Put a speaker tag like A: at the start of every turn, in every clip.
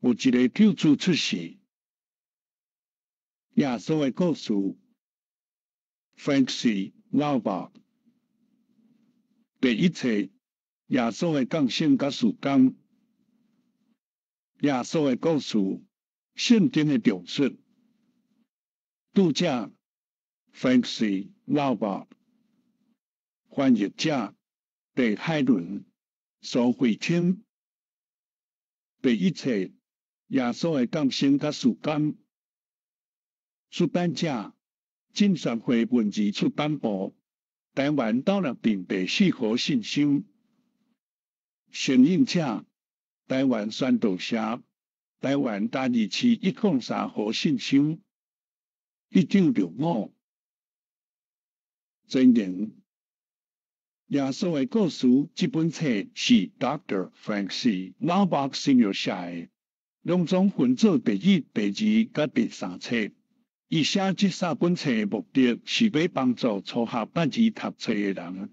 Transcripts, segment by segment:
A: 有一个救主出世。耶穌的故事，Frank C. Laubach。第一冊，耶穌的降生佮事工。耶穌的故事，聖經的著述。著者，Frank C. Laubach。翻譯者，鄭海倫、蘇慧清。第一冊，耶穌的降生佮事工。出版社，浸信會文字出版部，台灣斗六鎮第四號信箱。承印者，台灣宣道社，台灣嘉義市103號信箱。1965。前言，耶穌的故事這本冊是 Dr. Frank C. Laubach Sr. 寫的，攏總分做第一、第二佮第三冊。伊寫這三本冊的目的是欲幫助初學捌字讀冊的人。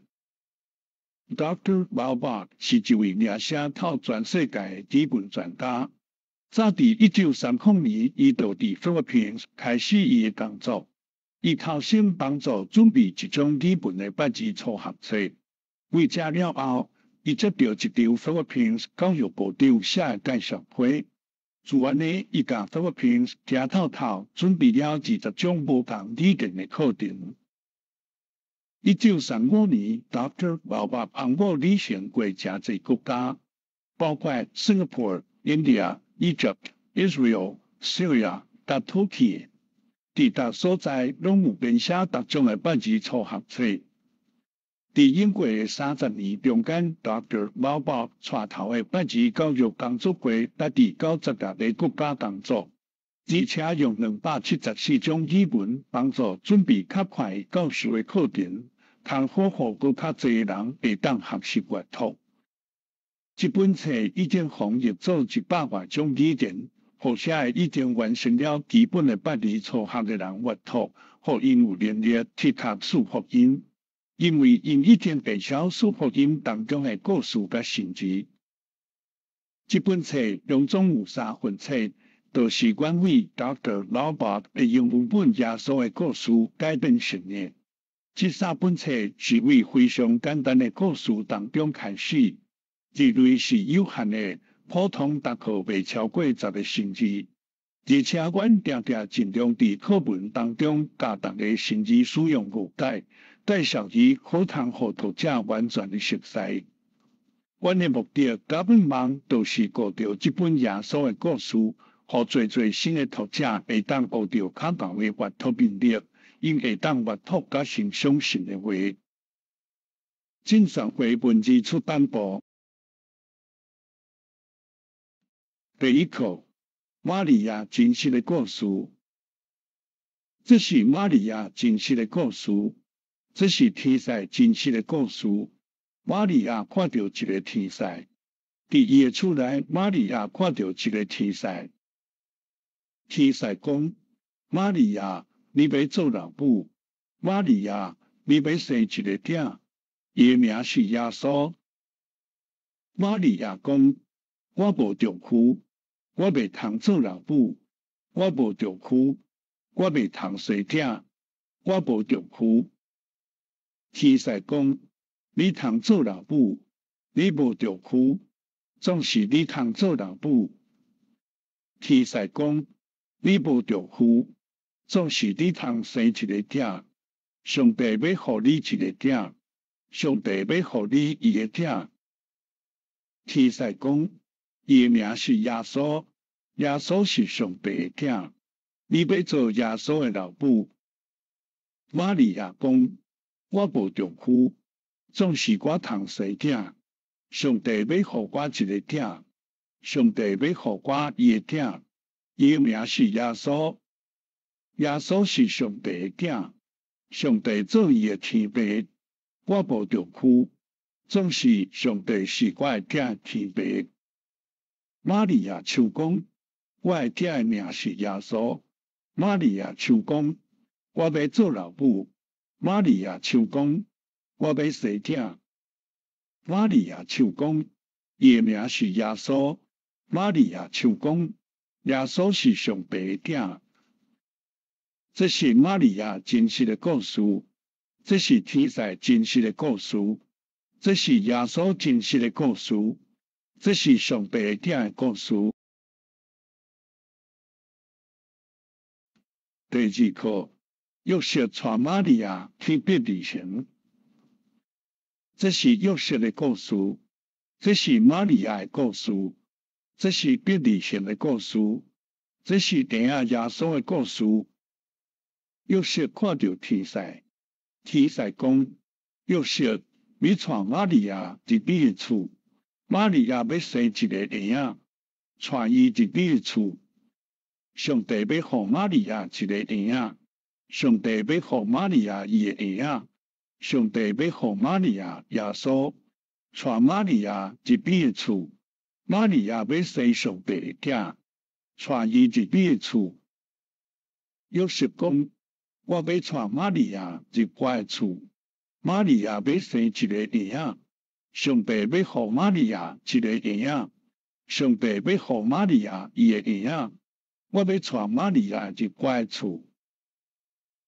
A: Dr. Laubach 是一位名聲透全世界的語文專家。早佇1930年，伊就佇 Philippines 開始伊的工作。伊頭先幫助準備一種語文的捌字初學冊。為這了後，伊接著一張 Philippines 教育部長寫的介紹批。自按呢，伊共 Philippines 行透透準備了20種無仝語言的課程。1935年，Dr. Laubach 翁某旅行過誠濟國家，包括 Singapore、India、Egypt、Israel、Syria 佮土耳其。佇逐所在攏有編寫逐種的捌字初學冊。佇英國的30年中間，Dr. Laubach 帶頭的捌字教育工作會捌佇96個國家工作，而且用274種語文幫助準備較快教授的課程，通好予閣較濟人會當學習閱讀。這本冊已經翻譯做100外種語言，予寫已經完成了基本的捌字初學的人閱讀，予𪜶有能力提讀四福音。因為𪜶已經會曉四福音當中的故事佮神蹟。這本冊攏總有三份冊，就是原為 Dr. Laubach 的英文本耶穌的故事改變成的。這三本冊是為非常簡單的故事當中開始，字類是有限的，普通逐課袂超過10個生字。而且，阮定定盡量佇課文當中共逐个生字使用誤解，介紹伊好通予讀者完全的熟似。阮的目的佮願望，就是顧著這本耶穌的故事，予濟濟新的讀者會當學著較懸的閱讀能力，𪜶會當閱讀佮欣賞神的話。浸信會文字出版部。第一課。瑪利亞真實的故事，這是瑪利亞真實的故事，這是天使真實的故事。瑪利亞看著一个天使，佇伊的厝內，瑪利亞看著一个天使。天使講：瑪利亞，你欲做老母。瑪利亞，你欲生一个囝，伊的名是耶穌。瑪利亞講：我無丈夫。我袂通做老母，我無丈夫，我袂通生囝，我無丈夫。天使講：你通做老母，你無丈夫，總是你通做老母。天使講：你無丈夫，總是你通生一個囝。上帝欲予你一個囝，上帝欲予你伊的囝。天使講，伊的名是耶穌，耶穌是上帝的囝。你欲做耶穌的老母。瑪利亞講：我無丈夫，總是我通生囝。上帝欲予我一个囝，上帝欲予我伊的囝。伊的名是耶穌，耶穌是上帝的囝。上帝做伊的天父。我無丈夫，總是上帝是我的囝天父。瑪利亞想講，我的囝的名是耶穌。瑪利亞想講，我欲做老母。瑪利亞想講，我欲生囝。瑪利亞想講，伊的名是耶穌。瑪利亞想講，耶穌是上帝的囝。這是瑪利亞真實的故事，這是天使真實的故事，這是耶穌真實的故事，這是上帝的囝的故事。第二課，約瑟帶瑪利亞去伯利恆。這是約瑟的故事，這是瑪利亞的故事，這是伯利恆的故事，這是嬰仔耶穌的故事。約瑟看著天使，天使講：約瑟，欲帶瑪利亞入你的厝，瑪利亞欲生一个嬰仔，帶伊入你的厝。上帝欲予瑪利亞一个嬰仔，上帝欲予瑪利亞伊的嬰仔，上帝欲予瑪利亞耶穌，帶瑪利亞入你的厝，瑪利亞欲生上帝的囝，帶伊入你的厝。約瑟講：我欲帶瑪利亞入我的厝，瑪利亞欲生一个嬰仔，上帝欲予瑪利亞一个嬰仔，上帝欲予瑪利亞伊的嬰仔，我欲帶瑪利亞入我的厝。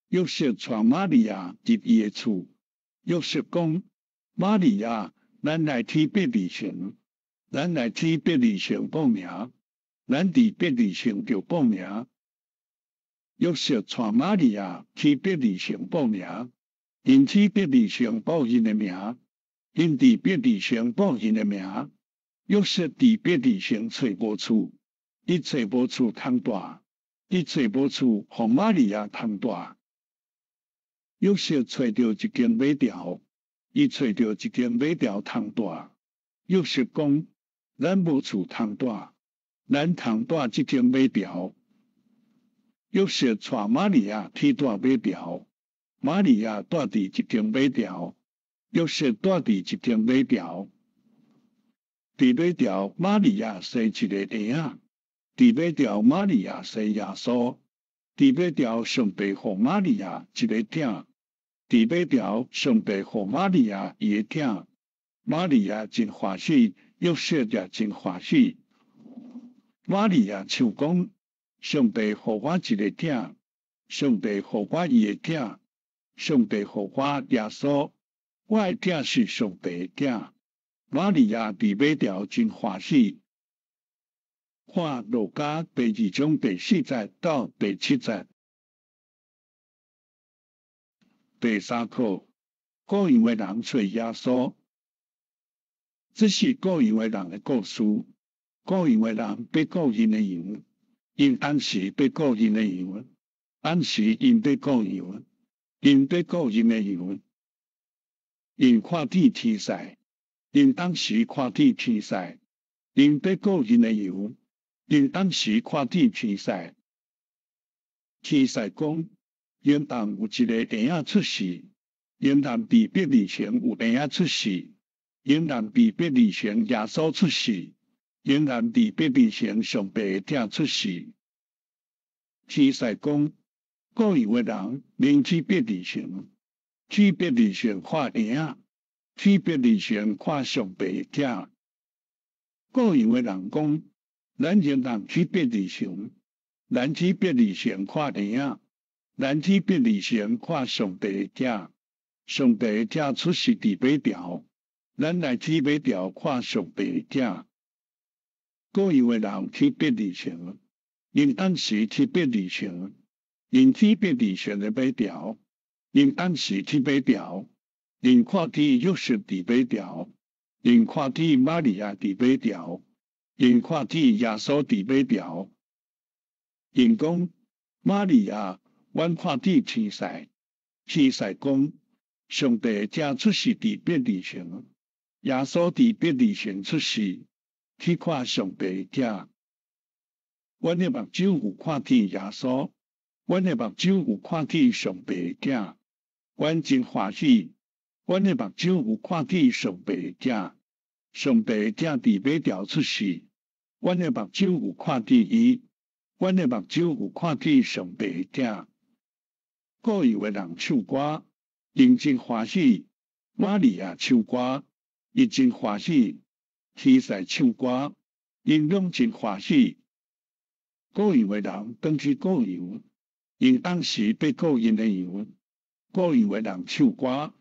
A: 約瑟帶瑪利亞入伊的厝。約瑟講：瑪利亞，咱來去伯利恆，咱來去伯利恆報名，咱佇伯利恆著報名。約瑟帶瑪利亞去伯利恆報名，𪜶去伯利恆報𪜶的名，𪜶佇伯利恆報𪜶的名。約瑟佇伯利恆揣無厝，伊揣無厝通蹛，伊揣無厝予瑪利亞通蹛。約瑟揣著一間馬槽，伊揣著一間馬槽通蹛。約瑟講：咱無厝通蹛，咱通蹛這間馬槽。約瑟帶瑪利亞去蹛馬槽，瑪利亞蹛佇這間馬槽，約瑟蹛佇這間馬槽。佇馬槽，瑪利亞生一个嬰仔，佇馬槽，瑪利亞生耶穌，佇馬槽，上帝予瑪利亞一个囝，佇馬槽，上帝予瑪利亞伊的囝。瑪利亞真歡喜，約瑟也真歡喜。瑪利亞唱講：上帝予我一个囝，上帝予我伊的囝，上帝予我耶穌，我的囝是上帝的囝。瑪利亞佇馬槽真歡喜。看路加第二章第四節到第七節。第三課，羔羊的人揣耶穌，這是羔羊的人的故事。羔羊的人欲顧𪜶的羊，𪜶按時欲顧𪜶的羊，按時𪜶欲顧羊，𪜶欲顧𪜶的羊。𪜶看見天使，𪜶當時看見天使，𪜶欲顧𪜶的羊，𪜶當時看見天使。天使講：應當有一个嬰仔出世，應當佇伯利恆有嬰仔出世，應當佇伯利恆耶穌出世，應當佇伯利恆上帝的囝出世。天使講：羔羊的人恁去伯利恆，去伯利恆看嬰仔，去伯利恆看上帝的囝。羔羊的人講：咱應當去伯利恆，咱去伯利恆看嬰仔，咱去伯利恆看上帝的囝。上帝的囝出世佇馬槽，咱來去馬槽看上帝的囝。羔羊的人去伯利恆，𪜶當時去伯利恆，𪜶去伯利恆的馬槽，𪜶當時去馬槽，𪜶看見約瑟佇馬槽，𪜶看見瑪利亞佇馬槽，𪜶看見耶穌佇馬槽。𪜶講：瑪利亞，阮看見天使，天使講：上帝的囝出世佇伯利恆，耶穌佇伯利恆出世，去看上帝的囝。阮的目睭有看見耶穌，阮的目睭有看見上帝的囝，阮真歡喜。阮的目睭有看見上帝的囝，上帝的囝佇馬槽出世，阮的目睭有看見伊，阮的目睭有看見上帝的囝。羔羊的人唱歌，𪜶真歡喜。瑪利亞唱歌，伊真歡喜。天使唱歌，𪜶攏真歡喜。顧羊的人轉去顧羊，𪜶當時欲顧𪜶的羊。顧羊的人唱歌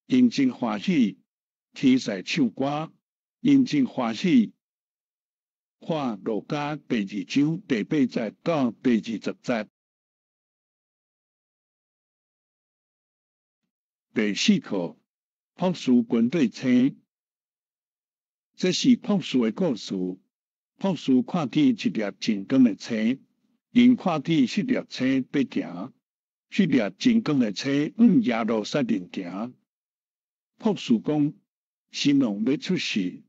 A: ，𪜶真歡喜。天使唱歌，𪜶真歡喜。看路加第二章第八節到第20節。第四課，博士跟綴星。這是博士的故事。博士看見一粒真光的星，𪜶看見彼粒星欲行，彼粒真光的星向耶路撒冷行。博士講，新郎欲出世，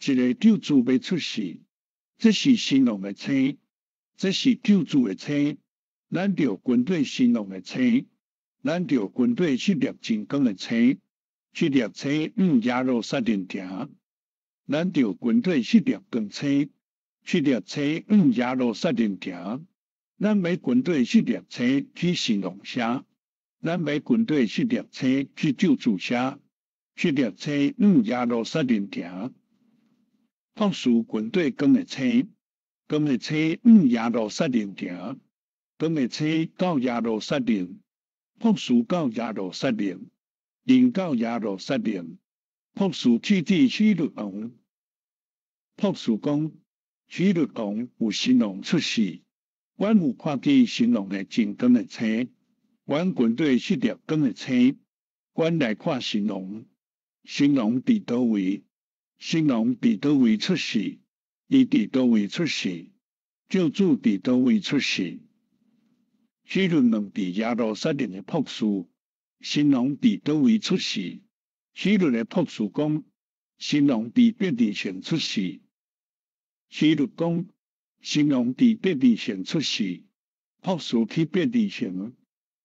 A: 一个救主欲出世，這是新郎的星，這是救主的星，咱著跟綴新郎的星。咱著跟綴彼粒真光的星，彼粒星向耶路撒冷行。咱著跟綴彼粒光星，彼粒星向耶路撒冷行。咱欲跟綴彼粒星去新郎城，咱欲跟綴彼粒星去救主城，彼粒星向耶路撒冷行。博士跟綴光的星，光的星向耶路撒冷行，光的星到耶路撒冷。博士到耶路撒冷，𪜶到耶路撒冷。博士去見希律王，博士講，希律王有新郎出世，阮有看見新郎的真光的星，阮跟綴彼粒光的星，阮來看新郎，新郎佇佗位？新郎佇佗位出世？伊佇佗位出世？救主佇佗位出世？希律問佇耶路撒冷的博士，新郎佇佗位出世？希律的博士講，新郎佇伯利恆出世。希律講，新郎佇伯利恆出世。博士去伯利恆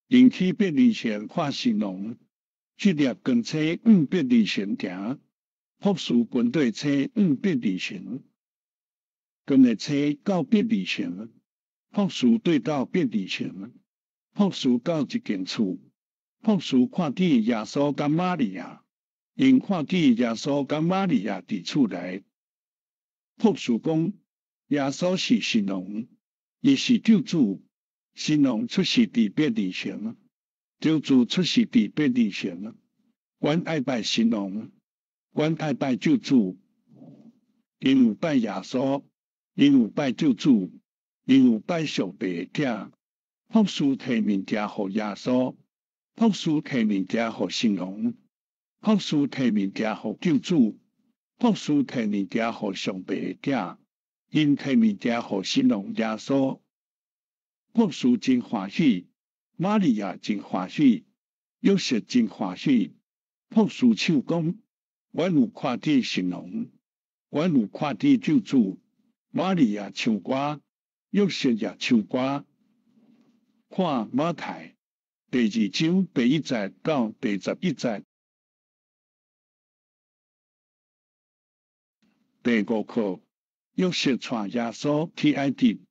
A: ，𪜶去伯利恆看新郎，彼粒光星向伯利恆行，博士跟綴星向伯利恆，光的星到伯利恆。博士對到伯利恆，博士到一間厝，博士看見耶穌佮瑪利亞，𪜶看見耶穌佮瑪利亞佇厝內。博士講，耶穌是新郎，伊是救主，新郎出世佇伯利恆，救主出世佇伯利恆。阮愛拜新郎，阮愛拜救主，𪜶有拜耶穌，𪜶有拜救主。𪜶有拜上帝的囝，博士提物件予耶穌，博士提物件予新郎，博士提物件予救主，博士提物件予上帝的囝，𪜶提物件予新郎耶穌。博士真歡喜，瑪利亞真歡喜，約瑟真歡喜。博士唱講：阮有看見新郎，阮有看見救主。瑪利亞唱歌。約瑟也唱歌，看馬太第二章第一節到第11節。第五課，約瑟帶耶穌去埃及。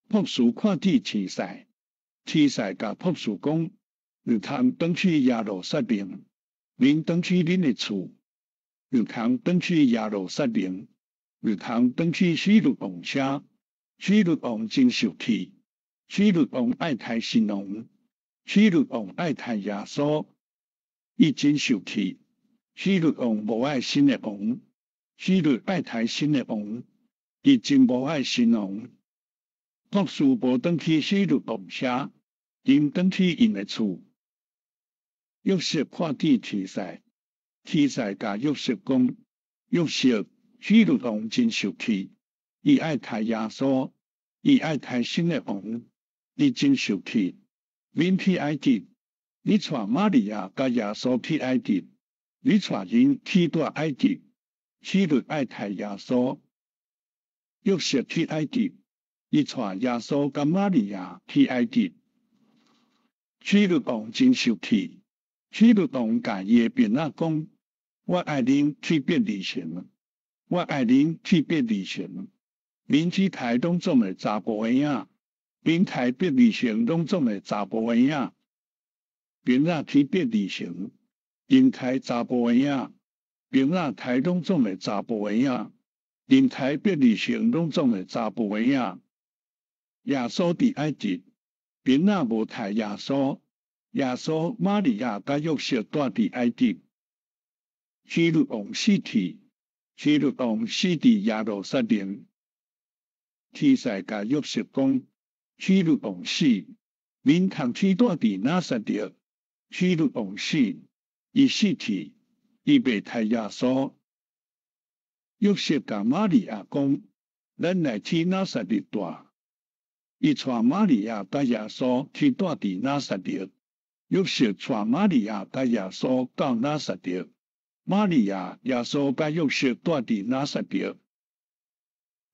A: 博士看見天使，天使共博士講：毋通轉去耶路撒冷，恁轉去恁的厝，毋通轉去耶路撒冷，毋通轉去希律王遮。希律王真受氣，希律王愛刣新郎，希律王愛刣耶穌，伊真受氣。希律王無愛新的王，希律愛刣新的王，伊真無愛新王。博士無轉去希律王遮，𪜶轉去𪜶的厝。約瑟看見天使，天使共約瑟講：約瑟，希律王真受氣。伊愛刣耶穌，伊愛刣新的王，伊真受氣。恁去埃及，你帶瑪利亞佮耶穌去埃及，你帶𪜶去蹛埃及，希律愛刣耶穌。約瑟去埃及，伊帶耶穌佮瑪利亞去埃及。希律王真受氣，希律王共伊的兵仔講：我愛恁去伯利恆，我愛恁去伯利恆。恁去刣攏總的查埔嬰仔，恁刣伯利恆攏總的查埔嬰仔，兵仔去伯利恆，𪜶刣查埔嬰仔，兵仔刣攏總的查埔嬰仔，𪜶刣伯利恆攏總的查埔嬰仔。耶穌佇埃及，囡仔無刣耶穌，耶穌、瑪利亞佮約瑟住佇埃及。希律王死去，希律王死佇耶路撒冷。天使共約瑟講：希律王死，恁通去住佇拿撒勒。希律王死，伊死去，伊袂刣耶穌。約瑟共瑪利亞講：咱來去拿撒勒住。伊帶瑪利亞佮耶穌去住佇拿撒勒。約瑟帶瑪利亞佮耶穌到拿撒勒。瑪利亞、耶穌佮約瑟住佇拿撒勒。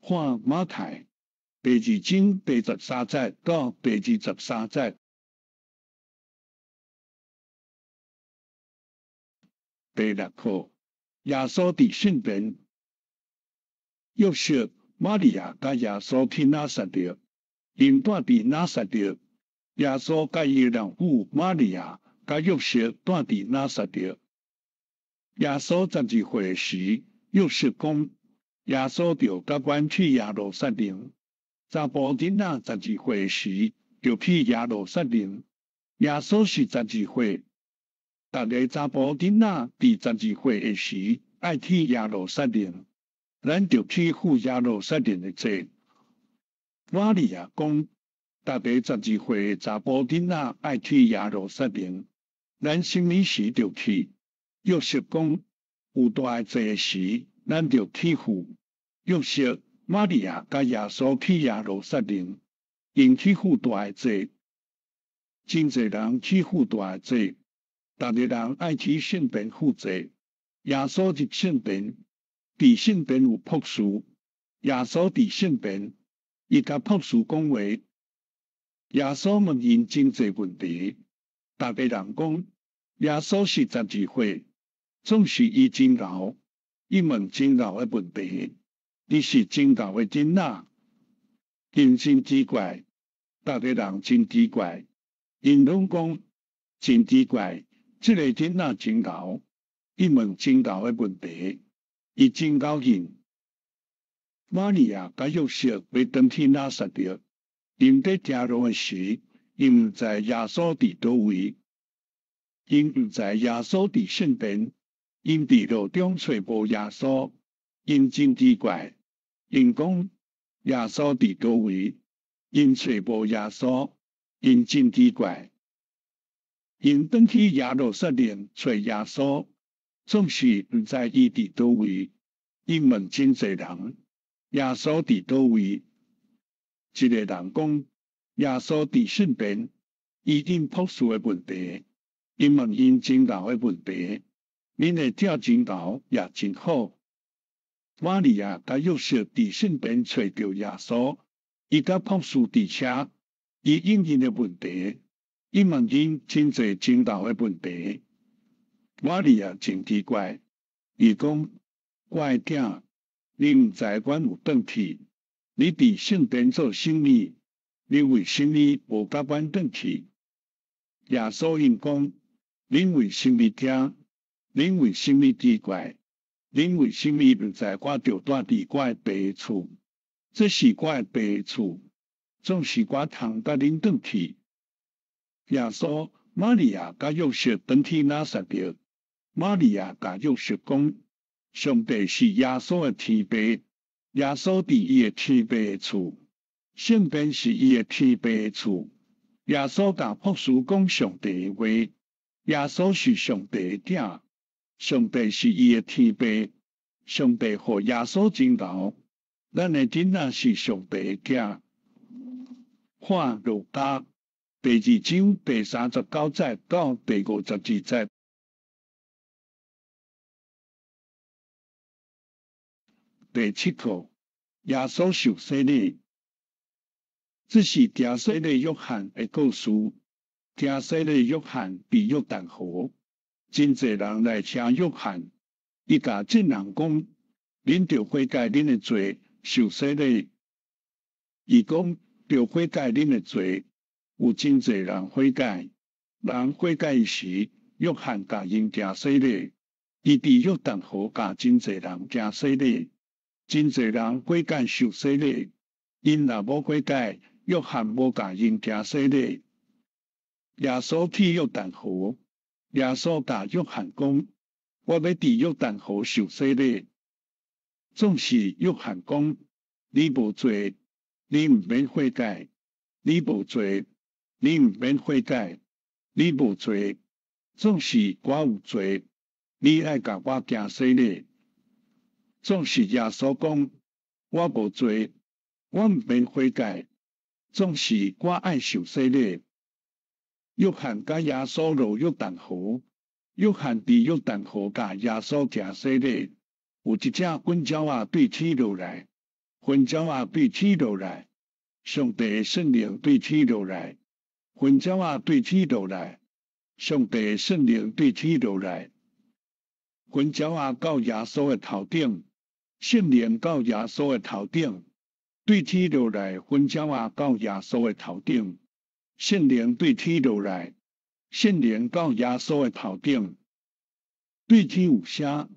A: 看馬太第二章第十三節到第二十三節。第六課，耶穌佇聖殿。約瑟、瑪利亞佮耶穌去拿撒勒，𪜶住佇拿撒勒。耶穌佮伊老母瑪利亞佮約瑟住佇拿撒勒。耶穌十二歲時，約瑟講：耶穌著佮阮去耶路撒冷。查埔囡仔十二歲時，著去耶路撒冷。耶穌是十二歲，逐个查埔囡仔佇十二歲的時，愛去耶路撒冷。咱著去赴耶路撒冷的祭。瑪利亞講：逐个十二歲的查埔囡仔愛去耶路撒冷，咱啥物時著去？約瑟講：有大的祭時，咱著去赴。約瑟、瑪利亞佮耶穌去耶路撒冷，𪜶去赴大的祭。真濟人去赴大的祭，逐个人愛去聖殿赴祭。耶穌入聖殿，佇聖殿有博士。耶穌佇聖殿，伊共博士講話。耶穌問𪜶真濟問題，逐个人講，耶穌是十二歲，總是伊真𠢕，伊問真𠢕的問題。伊是真𠢕的囡仔，𪜶真奇怪，逐个人真奇怪，𪜶攏講真奇怪，這个囡仔真𠢕，伊問真𠢕的問題，伊真𠢕癮。瑪利亞佮約瑟欲轉去拿撒勒，𪜶佇行路的時，𪜶毋知耶穌佇佗位，𪜶毋知耶穌佇聖殿，𪜶佇路中揣無耶穌，𪜶真奇怪。𪜶講耶穌佇佗位，𪜶揣無耶穌，𪜶真奇怪。𪜶轉去耶路撒冷揣耶穌，總是毋知伊佇佗位。𪜶問真濟人，耶穌佇佗位？一個人講耶穌佇聖殿，伊應博士的問題，伊問𪜶真𠢕的問題，恁的囝真𠢕也真好。瑪利亞佮約瑟佇聖殿揣著耶穌，伊佮博士佇車，伊應𪜶的問題，伊問𪜶真濟真𠢕的問題。瑪利亞真奇怪，伊講：我的囝，你毋知阮有轉去，你佇聖殿做啥物？你為啥物無佮阮轉去？耶穌𪜶講：恁為啥物驚？恁為啥物奇怪？恁為啥物毋知我著住佇我的爸的厝？這是我的爸的厝，總是我通佮恁轉去。耶穌、瑪利亞佮約瑟轉去拿撒勒。瑪利亞共約瑟講：上帝是耶穌的天父，耶穌佇伊的天父的厝，聖殿是伊的天父的厝。耶穌共博士講上帝的話，耶穌是上帝的囝。上帝是伊的天父，上帝予耶穌真𠢕，咱的囡仔是上帝的囝。看路加第二章第三十九節到第五十二節。第七課，耶穌受洗禮。這是行洗禮約翰的故事。行洗禮約翰佇約旦河。真濟人來聽約翰，伊共眾人講：恁著悔改恁的罪，受洗禮。伊講著悔改恁的罪，有真濟人悔改。人悔改時，約翰共𪜶行洗禮。伊佇約旦河共真濟人行洗禮，真濟人悔改受洗禮。𪜶若無悔改，約翰無共𪜶行洗禮。耶穌去約旦河，耶穌共約翰講：我欲佇約旦河受洗禮。總是約翰講：你無罪，你毋免悔改；你無罪，你毋免悔改；你無罪，總是我有罪，你愛共我行洗禮。總是耶穌講：我無罪，我毋免悔改，總是我愛受洗禮。約翰佮耶穌落約旦河，約翰佇約旦河共耶穌行洗禮。有一隻粉鳥仔對天落來，粉鳥仔對天落來，上帝的聖靈對天落來，粉鳥仔對天落來，上帝的聖靈對天落來，粉鳥仔到耶穌的頭頂，聖靈到耶穌的頭頂，對天落來，粉鳥仔到耶穌的頭頂。聖靈對天落來，聖靈到耶穌的頭頂，對天有聲，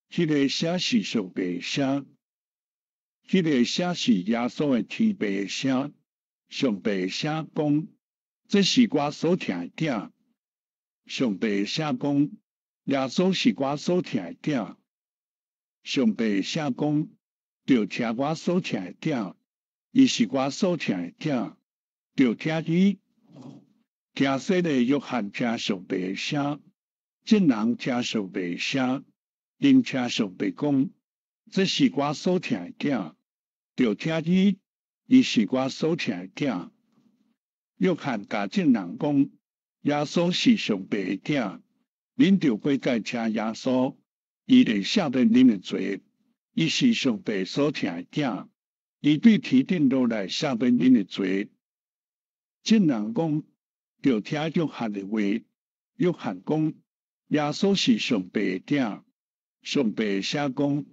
A: 彼个聲是上帝的聲，彼个聲是耶穌的天父的聲，上帝的聲講，這是我所疼的囝。上帝的聲講，耶穌是我所疼的囝。上帝的聲講，著聽我所疼的囝，伊是我所疼的囝，著聽伊。聽洗禮約翰聽上帝的聲，眾人聽上帝的聲，𪜶聽上帝講，這是我所疼的囝，著聽伊，伊是我所疼的囝。約翰共眾人講，耶穌是上帝的囝，恁著悔改聽耶穌，伊會赦免恁的罪。伊是上帝所疼的囝，伊對天頂落來赦免恁的罪。眾人講，著聽約翰的話。約翰講，耶穌是上帝的囝。上帝的聲講，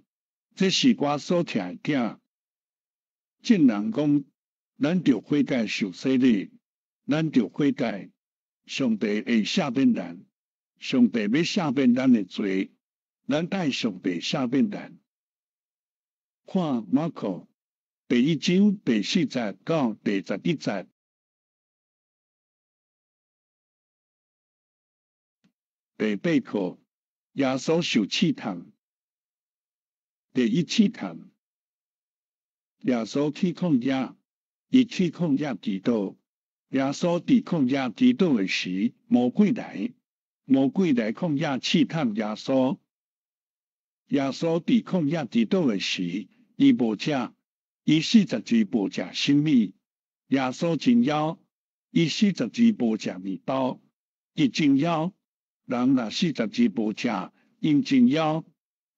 A: 這是我所疼的囝。眾人講，咱著悔改受洗禮，咱著悔改，上帝會赦免咱。上帝欲赦免咱的罪，咱愛上帝赦免咱。看馬可第一章第四節到第十一節。第八課，耶穌受試探。第一試探，耶穌去曠野，伊去曠野祈禱。耶穌佇曠野祈禱的時，魔鬼來，魔鬼來曠野試探耶穌。耶穌佇曠野祈禱的時，伊無食，伊四十日無食啥物。耶穌真枵，伊四十日無食麵包，伊真枵。人若四十日無食，𪜶真枵；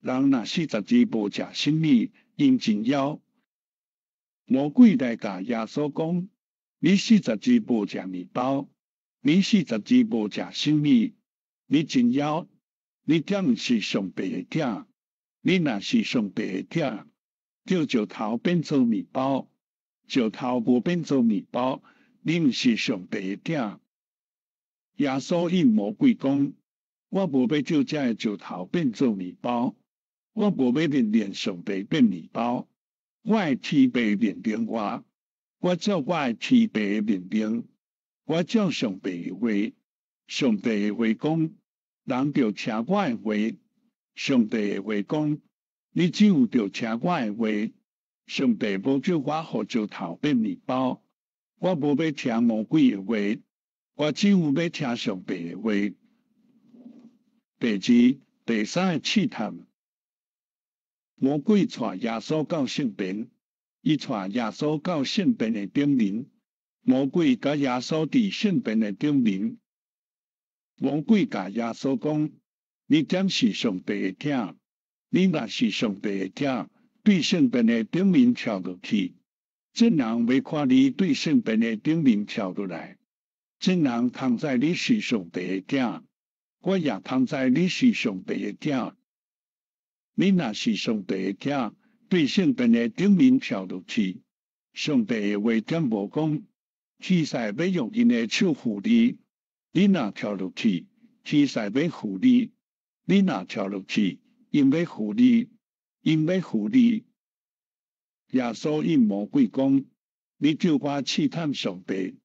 A: 人若四十日無食啥物，𪜶真枵。魔鬼來共耶穌講：你四十日無食麵包，你四十日無食啥物，你真枵。你敢毋是上帝的囝？你若是上帝的囝，叫石頭變做麵包，石頭無變做麵包，你毋是上帝的囝。耶穌應魔鬼講：我無欲叫這个石頭變做麵包，我無欲命令上帝變麵包，我的天父命令我，我照我的天父的命令，我照上帝的話，上帝的話講，人著聽我的話，上帝的話講，你只有著聽我的話，上帝無叫我予石頭變麵包，我無欲聽魔鬼的話。我只有欲聽上帝的話。第二、第三个試探，魔鬼帶耶穌到聖殿，伊帶耶穌到聖殿的頂面。魔鬼佮耶穌佇聖殿的頂面。魔鬼共耶穌講：你敢是上帝的囝？你若是上帝的囝，對聖殿的頂面跳落去，眾人欲看你對聖殿的頂面跳落來。眾人通知你是上帝的囝，我也通知你是上帝的囝。你若是上帝的囝，對聖殿的頂面跳落去，上帝的話敢無講，天使欲用𪜶的手扶你。你若跳落去，天使欲扶你。你若跳落去，𪜶欲扶你，𪜶欲扶你。耶穌應魔鬼講。你叫我試探上帝，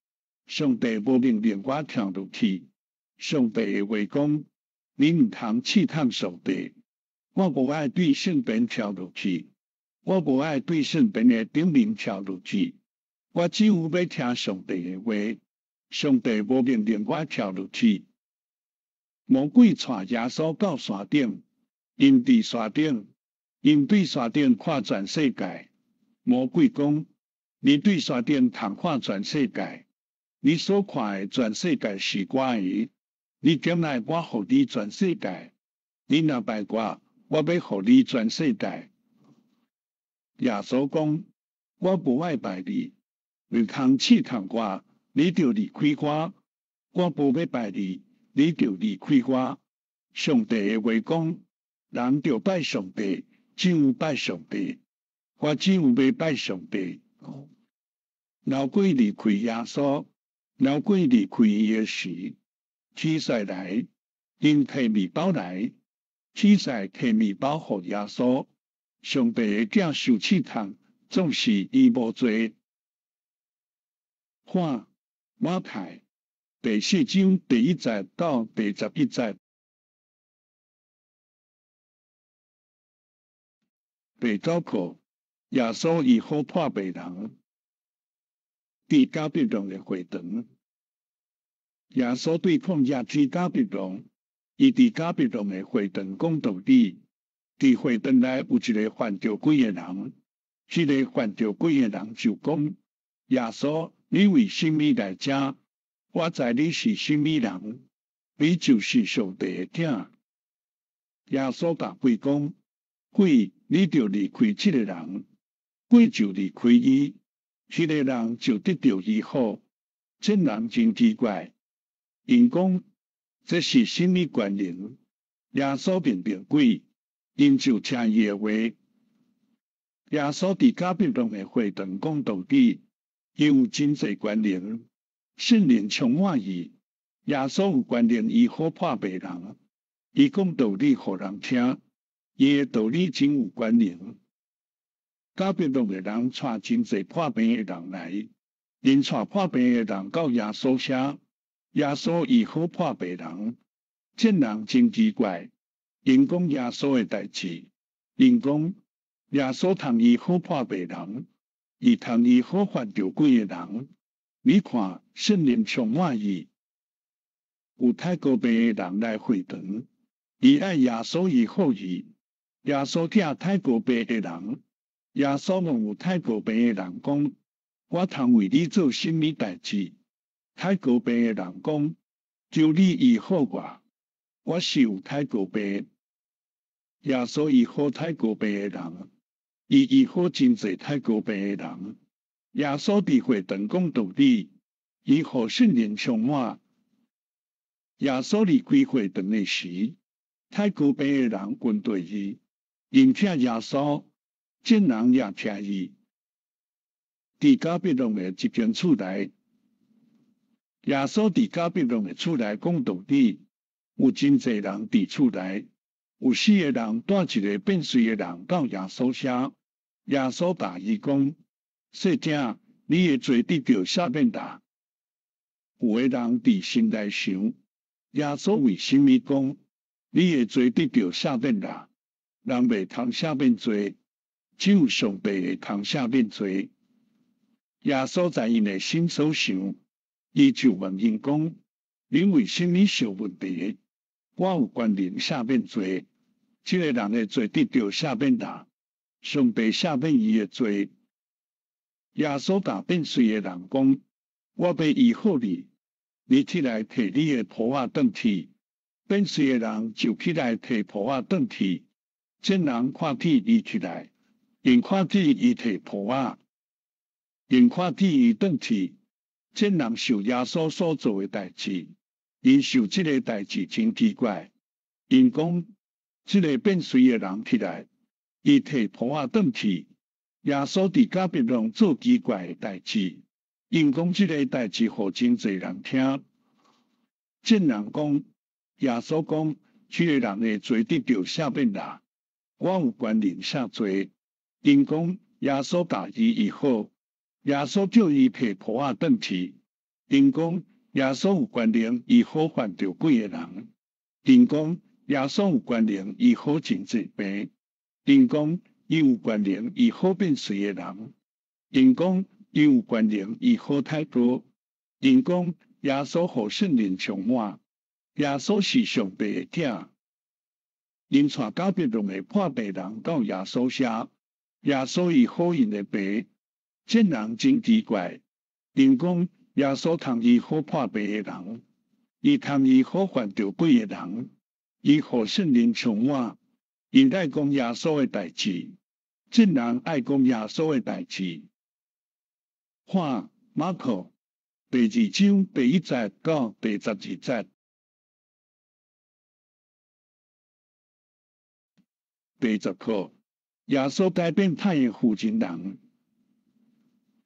A: 上帝無命令我跳落去。上帝的話講，你毋通試探上帝。我無愛對聖殿跳落去，我無愛對聖殿的頂面跳落去。我只有欲聽上帝的話，上帝無命令我跳落去。魔鬼帶耶穌到山頂，𪜶佇山頂，𪜶對山頂看全世界。魔鬼講：你對山頂通看全世界，你所看的全世界是我的。你點來我予你全世界？你若拜我，我欲予你全世界。耶穌講：我無愛拜你，你通試探我，你就離開我。我無欲拜你，你就離開我。上帝的話講，人著拜上帝，只有拜上帝。我只有欲拜上帝。老鬼離開耶穌，老鬼離開伊的時，天使來，𪜶提麵包來，天使提麵包予耶穌。上帝的囝受試探，總是伊無罪。看馬太第四章第一節到第十一節。第九課，耶穌醫好破病人，佇迦百農的會堂。耶穌對曠野去迦百農，伊佇迦百農的會堂講道理。佇會堂內有一个犯著鬼的人，彼个犯著鬼的人就講：耶穌，你為啥物來遮？我知你是啥物人，你就是上帝的囝。耶穌共鬼講：鬼，你著離開這个人。鬼就離開伊，彼个人就得著醫好。這人真奇怪，𪜶講這是啥物權能？耶穌命令鬼，𪜶就聽伊的話。耶穌佇迦百農的會堂講道理，伊有真濟權能，聖靈充滿伊。耶穌有權能醫好破病人，伊講道理予人聽，伊的道理真有權能。迦百農的人帶真濟破病的人來，𪜶帶破病的人到耶穌遐，耶穌醫好破病人。這人真奇怪，𪜶講耶穌的代誌，𪜶講耶穌通醫好破病人，伊通醫好犯著鬼的人。你看聖靈充滿伊，有泰哥病的人來會堂，伊愛耶穌醫好伊。耶穌疼泰哥病的人，耶穌問有泰哥病的人講：我通為你做啥物代誌？泰哥病的人講：求你醫好我，我是有泰哥病。耶穌醫好泰哥病的人，伊醫好真濟泰哥病的人。耶穌佇會堂講道理，伊予聖靈充滿。耶穌離開會堂的時，泰哥病的人跟隨伊，𪜶疼耶穌，眾人也疼伊。佇迦百農的一間厝內，耶穌佇迦百農的厝內講道理，有真濟人佇厝內，有四个人帶一个變綏的人到耶穌遐，耶穌共伊講：細囝，你的罪得著赦免啦。有的人佇心內想，耶穌為啥物講你的罪得著赦免啦？人袂通赦免罪，只有上帝會通赦免罪。耶穌知𪜶的心所想，伊就問𪜶講：恁為啥物想問題？我有權能赦免罪，這个人的罪得著赦免啦，上帝赦免伊的罪。耶穌共變綏的人講：我欲醫好你，你起來提你的鋪仔轉去。變綏的人就起來提鋪仔轉去。眾人看見伊起來，𪜶看見伊提鋪仔，𪜶看見伊轉去。眾人想耶穌所做的代誌，𪜶想這个代誌真奇怪。𪜶講，這个變綏的人起來，伊提鋪仔轉去。耶穌佇迦百農做奇怪的代誌，𪜶講這个代誌予真濟人聽。眾人講，耶穌講，這个人的罪得著赦免啦。我有權能赦罪。𪜶講，耶穌共伊醫好，耶穌叫伊提簿仔轉去。𪜶講耶穌有權能醫好犯著鬼的人。𪜶講耶穌有權能醫好真濟病。𪜶講伊有權能醫好變眚的人。𪜶講伊有權能醫好太多。𪜶講耶穌予聖靈充滿。耶穌是上帝的囝。𪜶帶迦百農的破病人到耶穌遐，耶穌醫好𪜶的病。這人真奇怪。𪜶講耶穌通醫好破病的人，伊通醫好犯著鬼的人，伊予聖靈充滿，𪜶愛講耶穌的代誌。這人愛講耶穌的代誌。看馬可第二章第一節到第十二節。第十課，耶穌改變歹的負責人。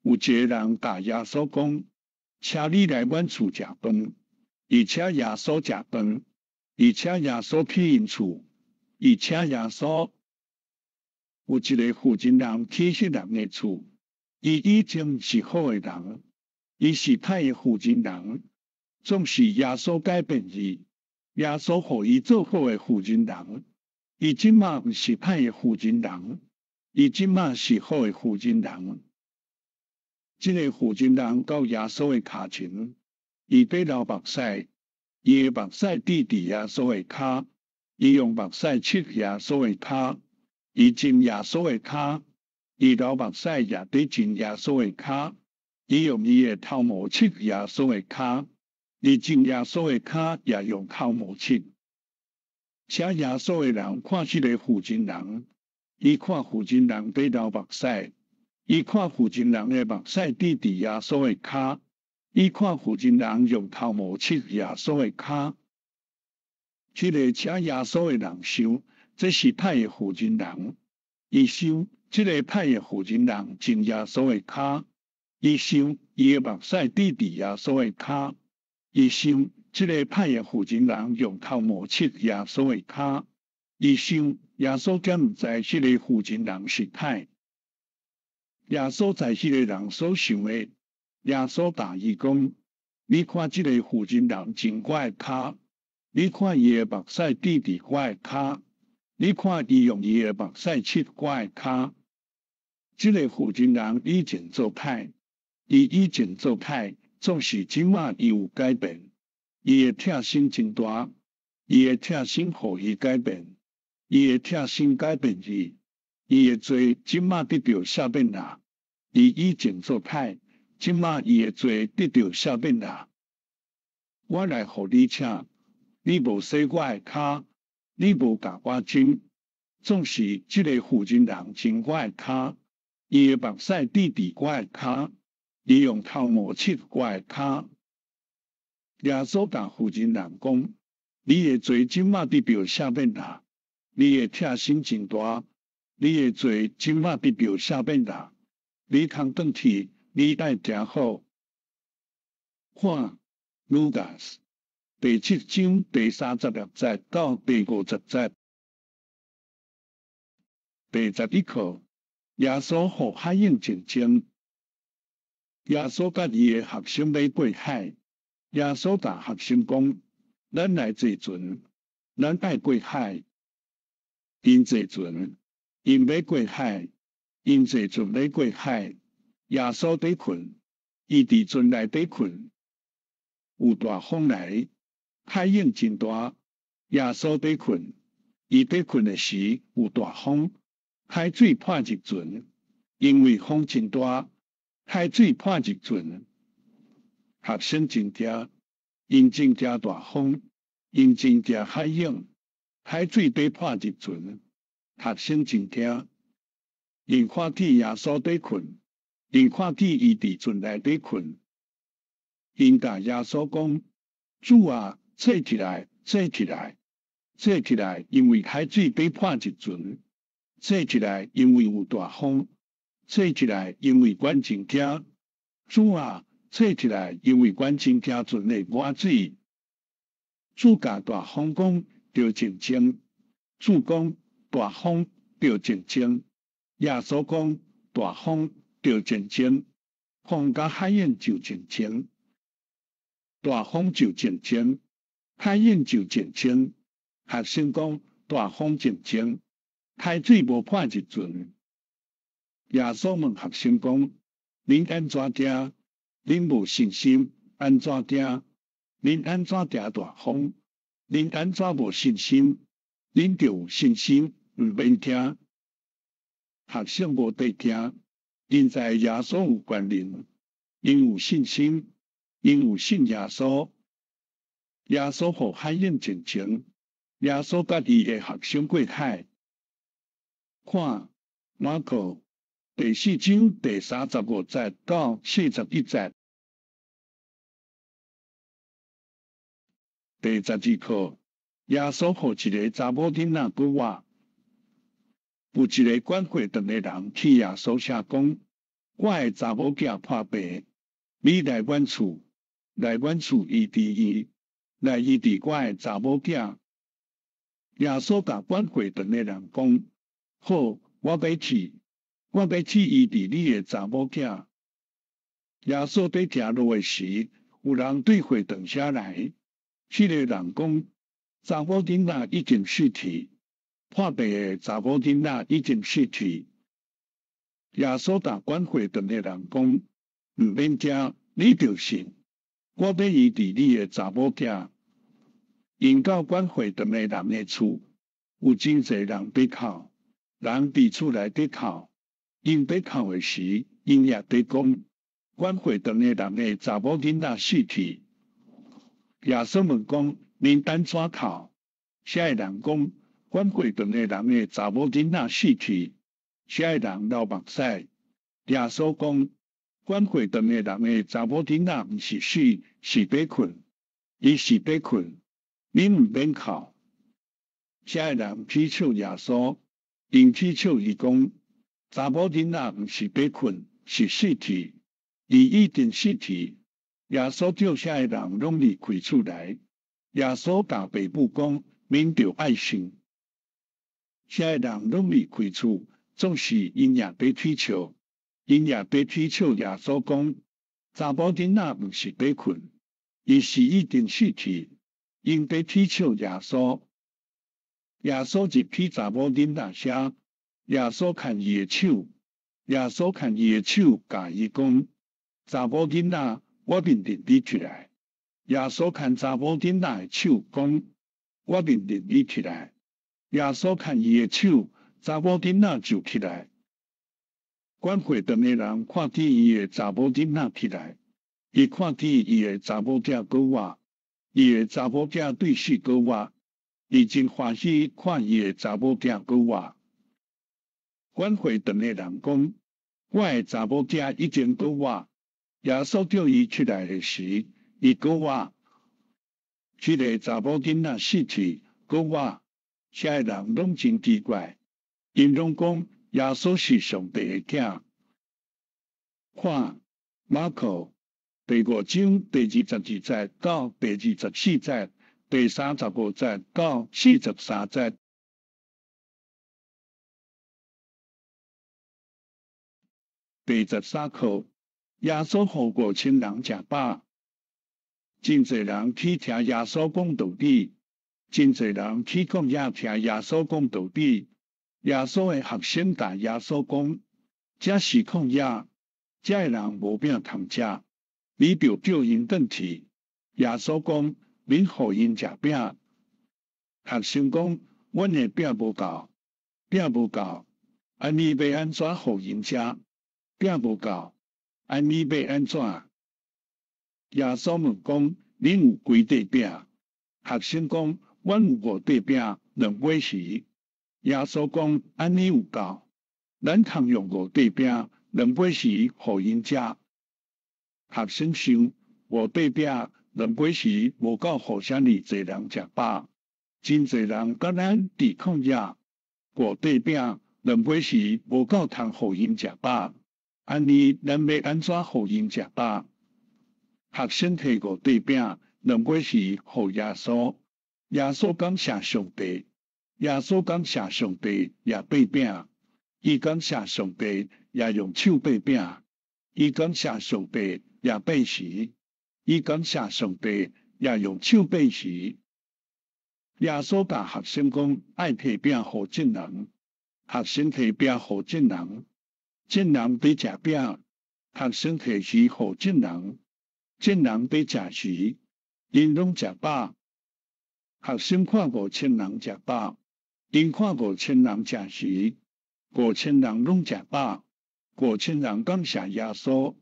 A: 有一个人共耶穌講：請你來阮厝食飯。伊請耶穌食飯，伊請耶穌去𪜶厝，伊請耶穌。有一个負責人去彼人的厝，伊以前是好的人，伊是歹的負責人，總是耶穌改變伊，耶穌予伊做好的負責人。伊這馬毋是歹的負責人，伊這馬是好的負責人。這个負責人到耶穌的跤前，伊佇流目屎，伊的目屎滴佇耶穌的跤，伊用目屎拭耶穌的跤，伊浸耶穌的跤，伊流目屎也佇浸耶穌的跤，伊用伊的頭毛拭耶穌的跤，伊浸耶穌的跤也用頭毛拭。請耶穌的人看這个負責人，伊看負責人佇流目屎，伊看負責人的目屎滴佇耶穌的跤，伊看負責人用頭毛拭耶穌的跤。這个請耶穌的人想，這是歹的負責人。伊想，這个歹的負責人浸耶穌的跤，伊想伊的目屎滴佇耶穌的跤，伊想這个歹的負責人用頭毛拭耶穌的跤，伊想耶穌敢毋知這个負責人是歹。耶穌知彼个人所想的，耶穌答伊講：你看這个負責人浸我的跤，你看伊的目屎滴佇我的跤，你看伊用伊的目屎拭我的跤。這个負責人以前做歹，伊以前做歹，總是這馬伊有改變，伊的疼心真大，伊的疼心予伊改變，伊的疼心改變伊。伊的罪這馬得著赦免啦。伊以前做歹，這馬伊的罪得著赦免啦。我來予你請，你無洗我的跤，你無共我浸，總是這个負責人浸我的跤，伊的目屎滴佇我的跤，伊用頭毛拭我的跤。耶穌共負責人講：你的罪這馬得著赦免啦。你的疼心真大。你的罪這馬得著赦免啦。你通轉去，你愛行好。看，Lucas 第七章第三十六節到第五十節。第十一課，耶穌予海湧靜靜。耶穌佮伊的學生欲過海，耶穌共學生講：咱來坐船，咱愛過海。𪜶坐船。𪜶欲過海，𪜶坐船欲過海。耶穌佇睏，伊佇船內底睏。有大風來，海湧真大。耶穌佇睏，伊佇睏的時有大風，海水潑入船，因為風真大，海水潑入船。學生真驚，𪜶真驚大風，𪜶真驚海湧，海水佇潑入船。學生真驚，𪜶看見耶穌佇睏，𪜶看見伊佇船內底睏，𪜶共耶穌講：主啊，醒起來，醒起來，醒起來，因為海水欲潑入船，醒起來，因為有大風，醒起來，因為阮真驚。主啊，醒起來，因為阮真驚船會滿水。主共大風講：著靜靜。主講。大風著靜靜，耶穌講大風著靜靜。風佮海湧就靜靜，大風就靜靜，海湧就靜靜。學生講，大風靜靜，海水無破一寸。耶穌問學生講：恁按怎驚？恁無信心，按怎驚？恁按怎驚大風？恁按怎無信心？恁著有信心，毋免驚。學生無綴驚，𪜶知耶穌有權能，𪜶有信心，𪜶有信耶穌。耶穌予海湧靜靜，耶穌佮伊的學生過海。看馬可第四章第三十五節到四十一節。第十二課，耶穌予一个查某囡仔閣活。有一个管會堂的人去耶穌遐講：我的查某囝破病，你來阮厝，來阮厝醫治伊，來醫治我的查某囝。耶穌共管會堂的人講：好，我欲去，我欲去醫治你的查某囝。耶穌佇行路的時，有人對會堂遐來，彼个人講：查某囡仔已經死去，破病的查某囡仔已經死去。耶穌共管會堂的人講：毋免驚，你著信，我欲醫治你的查某囝。𪜶到管會堂的人的厝，有真濟人佇哭，人佇厝內底哭。𪜶佇哭的時，𪜶也佇講，管會堂的人的查某囡仔死去。耶穌問講：恁按怎哭？遐的人講：管會堂的人的查某囡仔死去。遐的人流目屎。耶穌講：管會堂的人的查某囡仔毋是死，是欲睏。伊是欲睏，恁毋免哭。遮的人取笑耶穌，𪜶取笑伊講：查某囡仔毋是欲睏，是死去，伊已經死去。耶穌叫遐的人攏離開厝內。耶穌共爸母講：恁著愛信。遮的人攏離開厝，總是𪜶也佇取笑，𪜶也佇取笑耶穌講：查某囡仔毋是欲睏，伊是已經死去。𪜶佇取笑耶穌。耶穌入去查某囡仔遐，耶穌牽伊的手，耶穌牽伊的手，共伊講：查某囡仔，我命令你起來。耶穌牽查某囡仔的手，講：我命令你起來。耶穌牽伊的手，查某囡仔就起來。管會堂的人看見伊的查某囡仔起來，伊看見伊的查某囝閣活，伊的查某囝對死閣活，伊真歡喜看伊的查某囝閣活。管會堂的人講：我的查某囝已經閣活。耶穌叫伊起來的時，伊閣活。這个查某囡仔死去閣活，遮的人攏真奇怪，𪜶攏講耶穌是上帝的囝。看馬可第五章第二十二節到第二十四節，第三十五節到四十三節。第十三課，耶穌予五千人食飽，真濟人去聽耶穌講道理，真濟人去曠野聽耶穌講道理。耶穌的學生共耶穌講：這是曠野，遮的人無餅通食，你著叫𪜶轉去。耶穌講：恁予𪜶食餅。學生講：阮的餅無夠，餅無夠，按呢欲按怎予𪜶食？餅無夠，按呢欲按怎？耶穌問講：恁有幾塊餅？學生講：阮有五塊餅，兩尾魚。耶穌講：按呢有夠，咱通用五塊餅、兩尾魚予𪜶食。學生想，五塊餅、兩尾魚無夠予遮爾濟人食飽，真濟人佮咱佇曠野，五塊餅、兩尾魚無夠通予𪜶食飽，按呢咱欲按怎予𪜶食飽？學生提五塊餅、兩尾魚予耶穌，耶穌感謝上帝，耶穌感謝上帝，也擘餅，伊感謝上帝，也用手擘餅，伊感謝上帝也變魚，伊感謝上帝也用手變魚。耶穌共學生講愛提餅予眾人，學生提餅予眾人，眾人佇食餅，學生提魚予眾人，眾人佇食魚，𪜶攏食飽。學生看5000人食飽，𪜶看五千人食魚，五千人攏食飽，五千人感謝耶穌，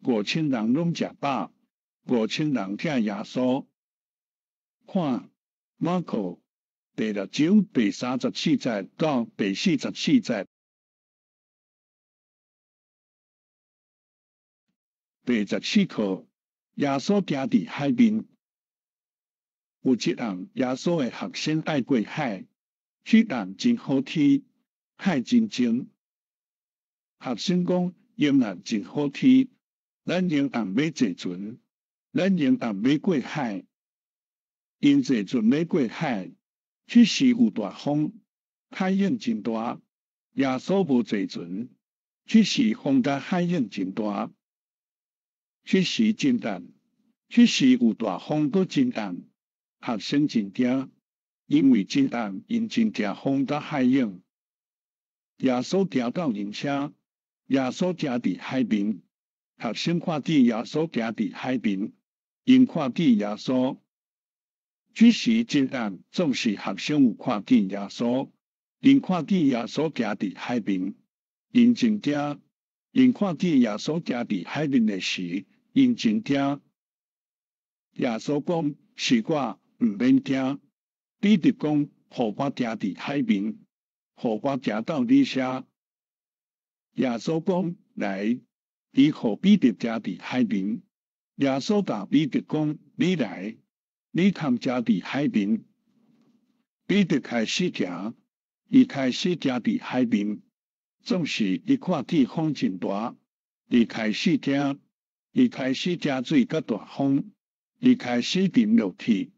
A: 五千人攏食飽，五千人疼耶穌。看馬可第六章第三十四節到第四十四節。第十四課，耶穌行佇海面，有一暗耶穌的學生愛過海，彼暗真好天，海真靜。學生講：明暗真好天，咱明暗欲坐船，咱明暗欲過海。𪜶坐船欲過海，彼時有大風，海湧真大。耶穌無坐船，彼時風佮海湧真大。彼時真暗，彼時有大風，閣真暗。學生真驚，因為真暗，𪜶真驚風佮海湧。耶穌行到𪜶遮，耶穌行佇海面，學生看見耶穌行佇海面，𪜶看見耶穌。彼時真暗，總是學生有看見耶穌，𪜶看見耶穌行佇海面，𪜶真驚。𪜶看見耶穌行佇海面的時，𪜶真驚。耶穌講：是我，毋免驚。彼得講：予我行佇海面，予我行到你遮。耶穌講：來，伊予彼得行佇海面。耶穌共彼得講：你來。你通行佇海面。彼得開始行，伊開始行佇海面，總是伊看見風真大，伊開始驚，伊開始驚水佮大風，伊開始沉落去。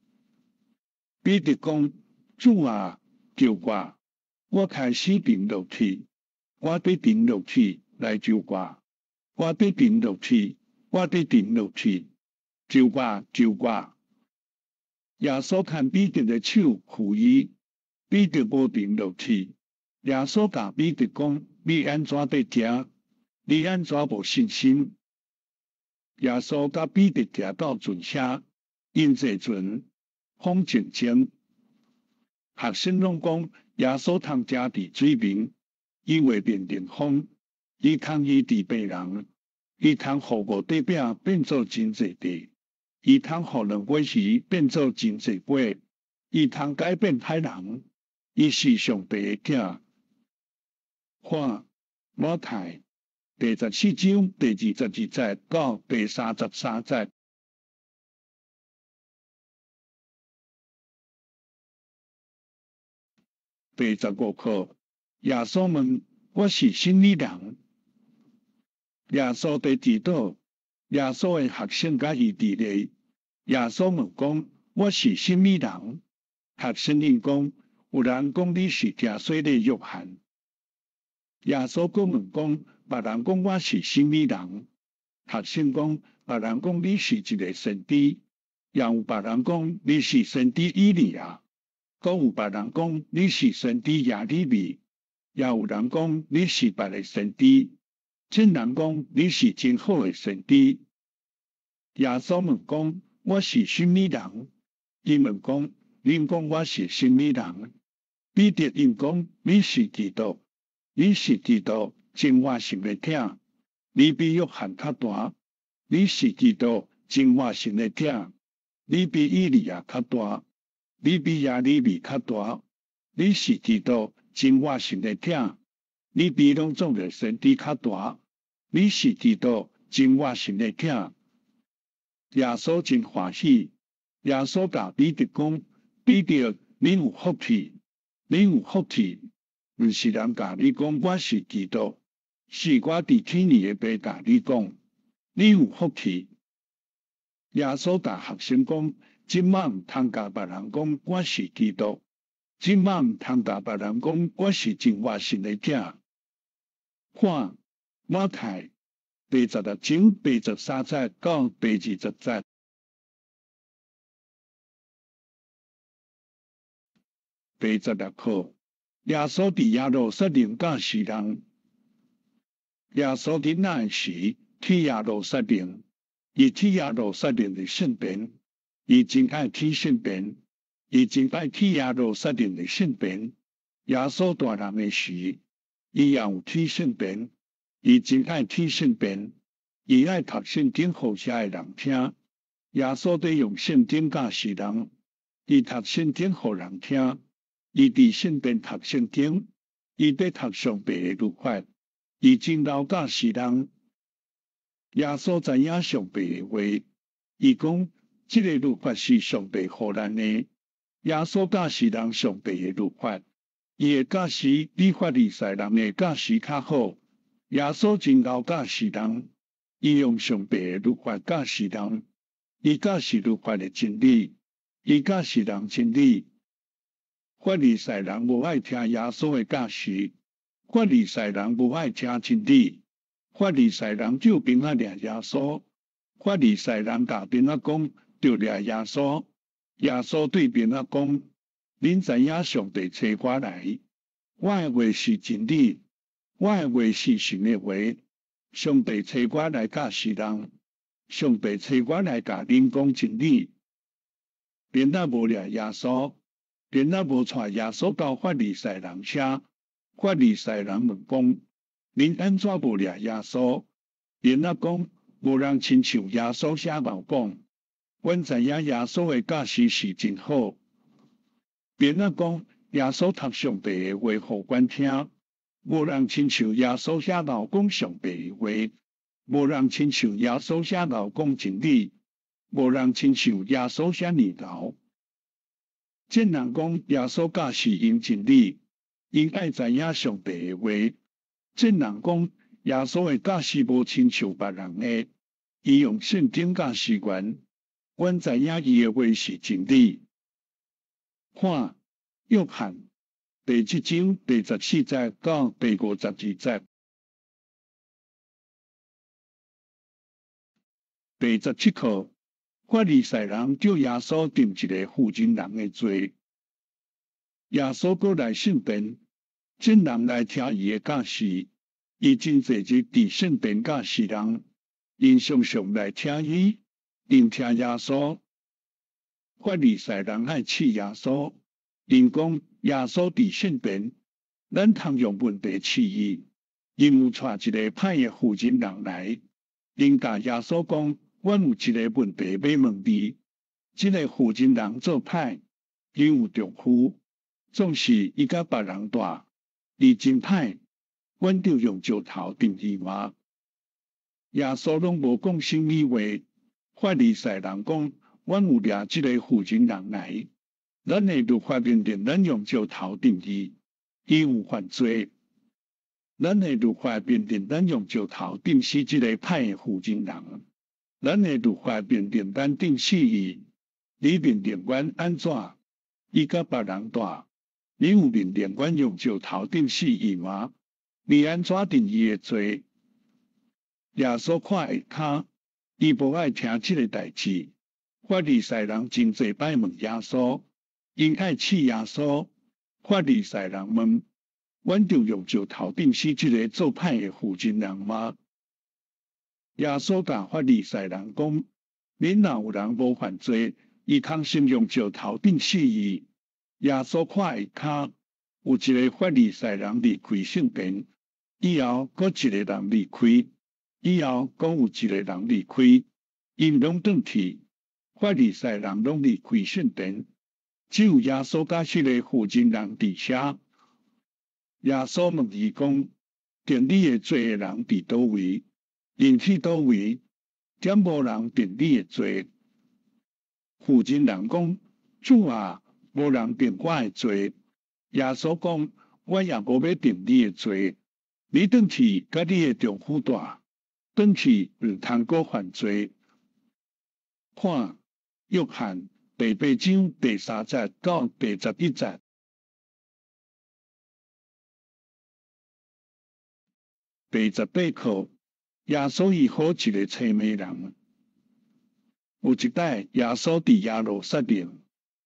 A: 彼得講：主啊，救我！我開始沉落去，我欲沉落去，來救我！我欲沉落去，我欲沉落去，救我！救我！耶穌牽彼得的手扶伊，彼得無沉落去。耶穌共彼得講：你按怎佇驚？你按怎無信心？耶穌佮彼得行到船遐，𪜶坐船，風靜靜。學生攏講耶穌通行佇水面，伊會命令風，伊通醫治病人，伊通予五塊餅變做真濟塊。伊通予兩尾魚變做真濟尾，伊通改變海浪，伊是上帝的囝。看馬太第十四章第二十二節到第三十三節。第十五課，耶穌問：我是啥物人？耶穌佇祈禱。耶穌的學生佮伊佇咧，耶穌問講：我是啥物人？學生應講：有人講你是聽洗禮約翰。耶穌閣問講：別人講我是啥物人？學生講：別人講你是一个先知，也有別人講你是先知以利亞，閣有別人講你是先知耶利米，也有人講你是別个先知。眾人講你是真好的先知。耶穌問講：我是啥物人？𪜶問講：恁講我是啥物人？彼得應講：你是基督，你是基督，真活神的囝。你比約翰較大。你是基督，真活神的囝。你比以利亞較大。你比耶利米較大。你是基督，真活神的囝。你比攏總的先知較大，你是基督，真活神的囝。耶穌真歡喜，耶穌共彼得講：彼得，你有福氣，你有福氣，毋是人共你講我是基督，是我佇天裡的爸共你講，你有福氣。耶穌共學生講：這擺毋通共別人講我是基督。這擺毋通共別人講，我是真活神的囝。看馬太第十六章第十三節到第二十節。第十六課，耶穌佇耶路撒冷教示人。耶穌佇那時去耶路撒冷，伊去耶路撒冷的聖殿，伊真愛去聖殿，伊真愛去耶路撒冷的聖殿。耶穌大人的時，伊也有去聖殿，伊真愛去聖殿，伊愛讀聖經予遮的人聽。耶穌佇用聖經教示人，伊讀聖經予人聽。伊佇聖殿讀聖經，伊佇讀上帝的律法，伊真𠢕教示人。耶穌知影上帝的話，伊講這个律法是上帝予咱的。耶穌教示人上帝的律法，伊的教示比法利賽人的教示較好。耶穌真𠢕教示人，伊用上帝的律法教示人，伊教示律法的真理，伊教示人真理。法利賽人無愛聽耶穌的教示，法利賽人無愛聽真理，法利賽人就鞭仔掠耶穌，法利賽人共鞭仔講，著掠耶穌。耶穌對鞭仔講：恁知影上帝差我來，我的話是真理，我的話是神的話。上帝差我來教示人，上帝差我來共恁講真理。鞭仔無掠耶穌。鞭仔無帶耶穌到法利賽人遮，法利賽人問講：恁按怎無掠耶穌？鞭仔講：無人親像耶穌遐𠢕講。阮知影耶穌的教示是真好。鞭仔講：耶穌讀上帝的話予阮聽，無人親像耶穌遐𠢕講上帝的話，無人親像耶穌遐𠢕講真理，無人親像耶穌遐爾𠢕。眾人講耶穌教示𪜶真理，𪜶愛知影上帝的話。眾人講耶穌的教示無親像別人的，伊用聖經教示阮，阮知影伊的話是真理。看，約翰第七章第十四節到第五十二節。第十七課。法利賽人叫耶穌定一个婦人人的罪。耶穌閣來聖殿，眾人來聽伊的教示，伊真濟日佇聖殿教示人，𪜶常常來聽伊，𪜶聽耶穌。法利賽人愛試耶穌，𪜶講耶穌佇聖殿，咱通用問題試伊。𪜶有帶一个歹的婦人人來，𪜶共耶穌講。阮有一个問題欲問你，這个婦人人做歹，伊有丈夫，總是伊佮別人蹛，伊真歹，阮著用石頭擲伊嗎？耶穌攏無講啥物話。法利賽人講，阮有掠這个婦人人來，咱的律法命令咱用石頭擲伊，伊有犯罪。咱的律法命令咱用石頭擲死這个歹的婦人人。咱的律法命令咱釘死伊，你命令阮按怎？伊佮別人蹛，你有命令阮用石頭釘死伊嗎？你按怎定伊的罪？耶穌看下跤，伊無愛聽這个代誌。法利賽人真濟擺問耶穌，𪜶愛試耶穌。法利賽人問：阮著用石頭釘死這个做歹的婦人人嗎？耶穌共法利賽人講：恁若有人無犯罪，伊通先用石頭釘死伊。耶穌看下跤，有一个法利賽人離開聖殿，以後閣一个人離開，以後閣有一個人離開，𪜶攏轉去，法利賽人攏離開聖殿，只有耶穌佮彼个婦人人佇遐。耶穌問伊講：定你的罪的人佇佗位？𪜶去佗位？敢無人定你的罪？婦人人講：主啊，無人定我的罪。耶穌講：我也無欲定你的罪，你轉去佮你的丈夫蹛，轉去毋通閣犯罪。看，約翰第八章第三節到第十一節。第十八課。耶穌醫好一个青盲人。有一擺，耶穌佇耶路撒冷，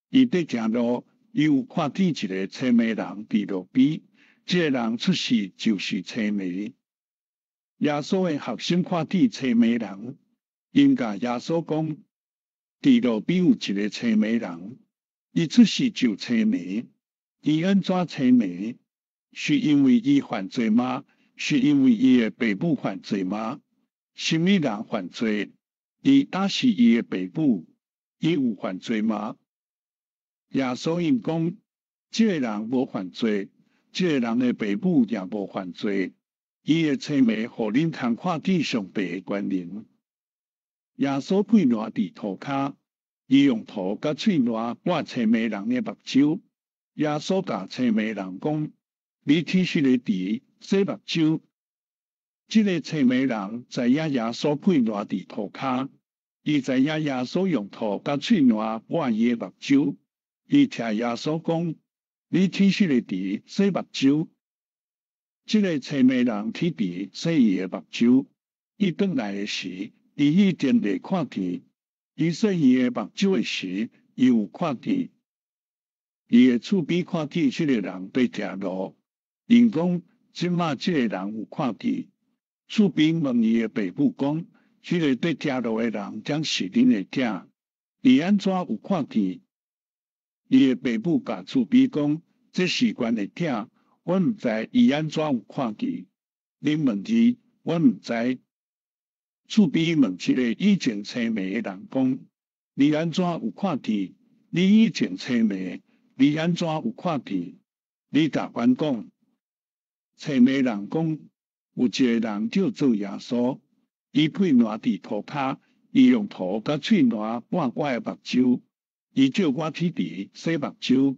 A: 伊佇行路，伊有看見一个青盲人佇路邊，這个人出世就是青盲。耶穌的學生看見青盲人，𪜶共耶穌講：佇路邊有一个青盲人，伊出世就青盲，伊按怎青盲？是因為伊犯罪嗎？是因為伊的爸母犯罪嗎？啥物人犯罪？伊抑是伊的爸母，伊有犯罪嗎？耶穌𪜶講：這个人無犯罪，這个人的爸母也無犯罪。伊的青盲，予恁通看見上帝的權能。耶穌噴爛佇塗跤，伊用塗佮喙瀾抹青盲人的目睭。耶穌共青盲人講：你去彼个池洗目睭。這个青盲人知影耶穌噴爛佇塗跤，伊知影耶穌用塗佮喙瀾抹伊的目睭。伊聽耶穌講：你去彼个池洗目睭。這个青盲人去池洗伊的目睭，伊轉來的時，伊已經會看見。伊洗伊的目睭的時，伊有看見。伊的厝邊看見這个人佇行路，𪜶講：這馬這个人有看見。厝邊問伊的爸母講：這个佇行路的人，敢是恁的囝？伊按怎有看見？伊的爸母共厝邊講：這是阮的囝，阮毋知伊按怎有看見。恁問伊，阮毋知。厝邊問這個以前青盲的人講：你按怎有看見？你以前青盲，你按怎有看見？你共阮講。青盲人講：有一个人叫做耶穌，伊噴爛佇塗跤，伊用塗佮喙瀾抹我的目睭，伊叫我去池洗目睭，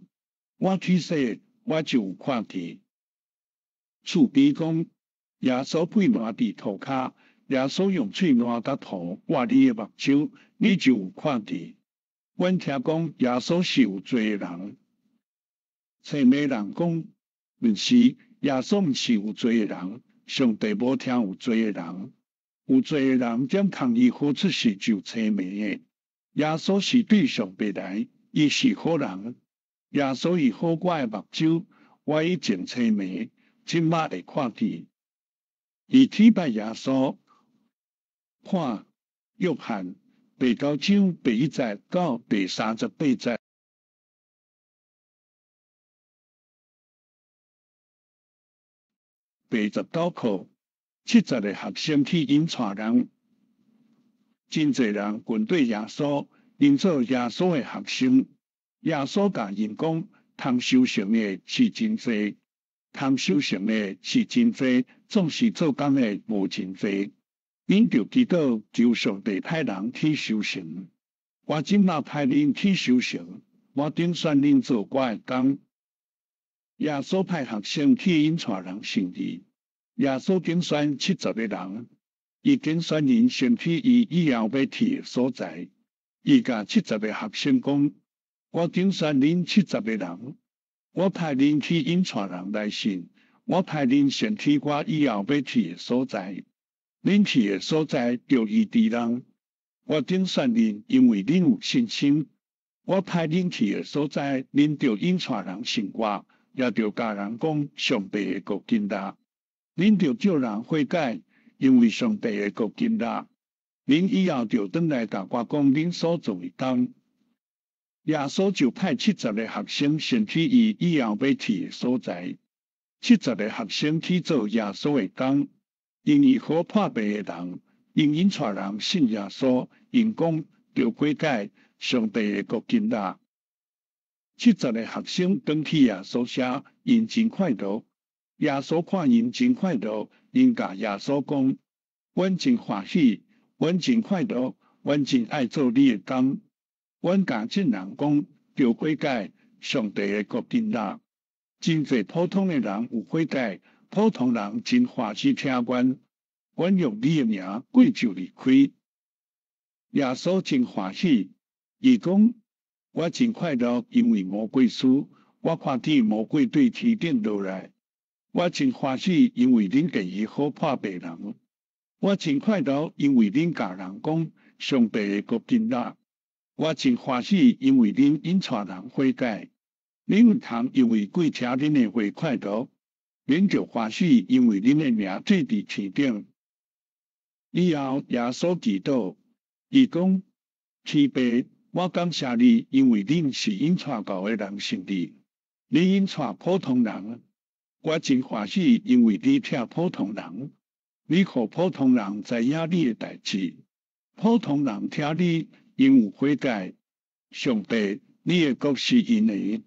A: 我去洗，我就有看見。厝邊講：耶穌噴爛佇塗跤，耶穌用喙瀾佮塗抹你的目睭，你就有看見。阮聽講耶穌是有罪的人。青盲人講：毋是，耶穌毋是有罪的人，上帝無疼有罪的人。有罪的人才通醫好出世就青盲的。耶穌是對上帝來，伊是好人。耶穌醫好我的目睭，我以前青盲，這馬會看見。伊禮拜耶穌，看約翰第九章第一節到第三十八節。第十九課，七十个學生去引帶人，真濟人跟綴耶穌，𪜶做耶穌的學生。耶穌共𪜶講，通收成的是真濟，通收成的是真濟，總是做工的無真濟。恁著祈禱求上帝派人去收成。我這馬派恁去收成，我揀選恁做我的工。耶穌派學生去引帶人信伊。耶穌揀選七十个人，伊揀選𪜶先去伊以後欲去的所在。伊共七十个學生講：我揀選恁七十个人，我派恁去引帶人來信，我派恁先去我以後欲去的所在。恁去的所在，著醫治人。我揀選恁，因為恁有信心。我派恁去的所在，恁著引帶人信我，也著共人講上帝的國近啦。恁著叫人悔改，因為上帝的國近啦。恁以後著轉來共我講恁所做的工。耶穌就派七十个學生先去伊以後欲去的所在。七十个學生去做耶穌的工，𪜶醫好破病的人，𪜶引帶人信耶穌，𪜶講著悔改，上帝的國近啦。七十个學生轉去耶穌遮，𪜶真快樂。耶穌看𪜶真快樂，𪜶共耶穌講：阮真歡喜，阮真快樂，阮真愛做你的工。阮共眾人講，著悔改，上帝的國近啦。真濟普通的人有悔改，普通人真歡喜聽阮。阮用你的名，鬼就離開。耶穌真歡喜，伊講：我真快樂，因為魔鬼輸，我看見魔鬼對天頂落來。我真歡喜，因為恁會醫好破病人。我真快樂，因為恁共人講上帝的國近了。我真歡喜，因為恁引帶人悔改。恁毋通因為鬼聽恁的話快樂，恁著歡喜，因為恁的名寫佇天頂。以後耶穌祈禱，伊講：天父，我感謝你，因為恁是引帶厚的人勝利，你引帶普通人。我真歡喜，因為你疼普通人，你予普通人知影你的代誌。普通人聽你，𪜶有悔改。上帝，你的國是𪜶的。